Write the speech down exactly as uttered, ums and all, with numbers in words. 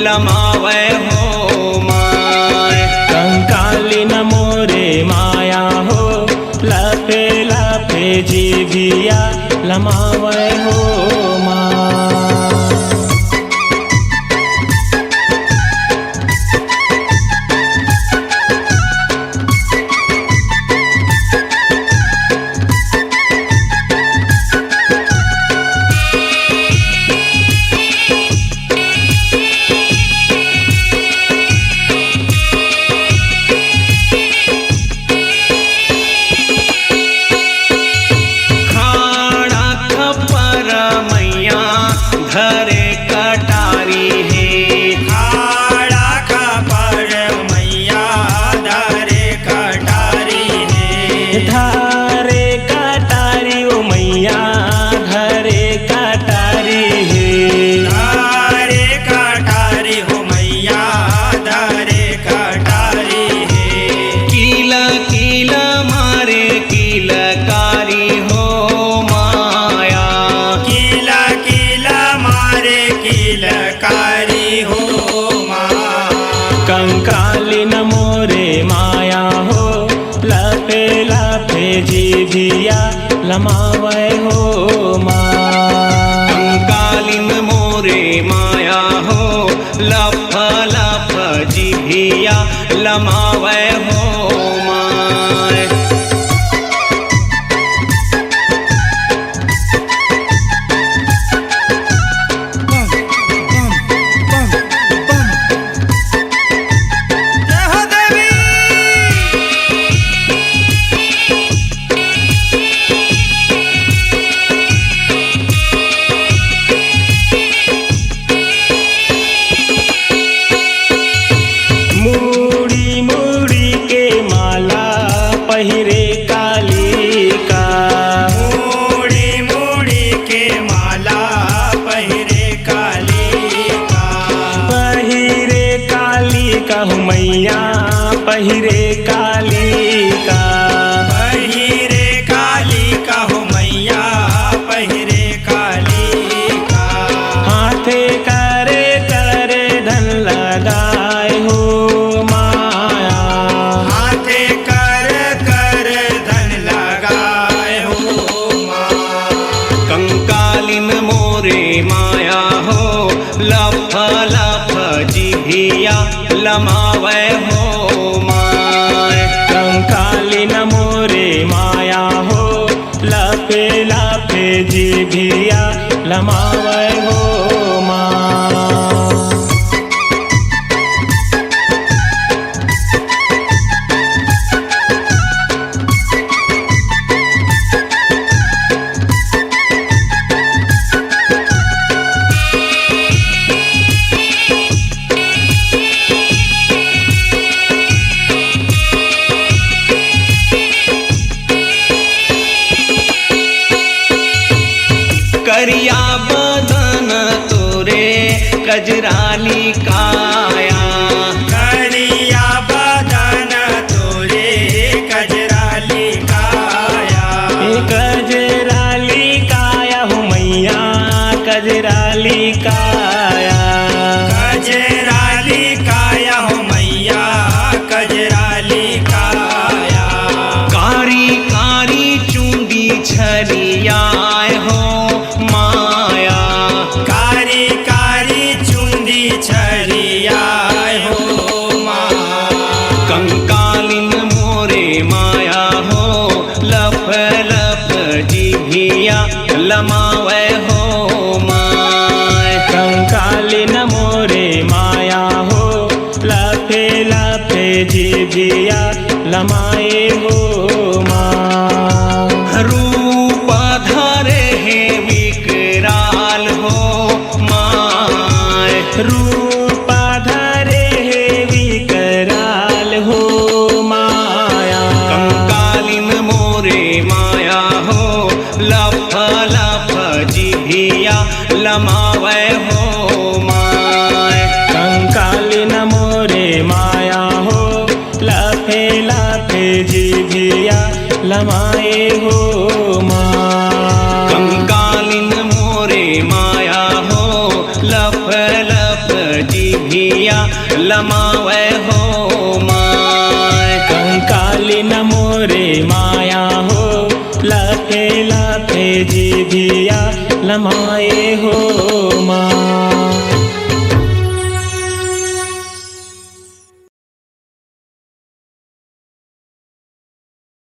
लमावै हो माय। कंकालिन मोरे माया हो, लफे लफे जीभिया लमावै हो माय। खाड़ा खपर मैया धरे कटारी हे। खाड़ा खपर मैया धरे कटारी हे। धरे कटारी ओ मैया धरे कटारी हे। धरे कटारी हो मैया धरे कटारी हे। किला किला मारे किलकारी हो माया। किला किला मारे किलकारी हो माया। कंकालिन मोरे माया हो, लफे लफे जीभिया लमावै हो माय। कंकालिन मोरे माया हो, लफ लफ जीभिया लमावै हो माय। मुड़ी मुड़ी के माला पहिरे कालिका। मुड़ी मुड़ी के माला पहिरे कालिका। पहिरे कालिका हो मैया, पहिरे कालिका। पहिरे कालिका हो मैया, पहिरे कालिका। हाथे करे करे धन लगाए हो माया। हाथे कर कर धन लगाए हो माया। कंकालिन मोरे माया हो, लफ लफ जीभिया लमावै हो माय। कंकालिन मोरे माया हो, लफे लफे जीभिया लमावै हो माय। करिया बदन तोरे कजराली काया। करिया बदन तोरे कजराली काया। ए कजराली काया हो मैया, कजराली काया। कजराली काया हो मैया, कजराली काया। कारी कारी चुंदी छरियाए हो माया। कारी कारी चुंदी छरियाए हो माया। कंकालिन मोरे माया हो, लफ लफ जीभिया लमावै हो माय। कंकालिन मोरे माया हो, लफे लफे जीभिया लमाए हो माय। रूप धरे हे विकराल हो माय। रूप धरे हे विकराल हो माया। कंकालिन मोरे माया हो, लफ लफ जीभिया लमावै हो माय। कंकालिन मोरे माया हो, लफे लफे जीभिया लमाए हो माय। कंकालिन मोरे माया हो, लफ लफ जिया लमावै हो माय। कंकाली न मोरे माया हो, लफे लफे जीभिया लमाए हो माँ।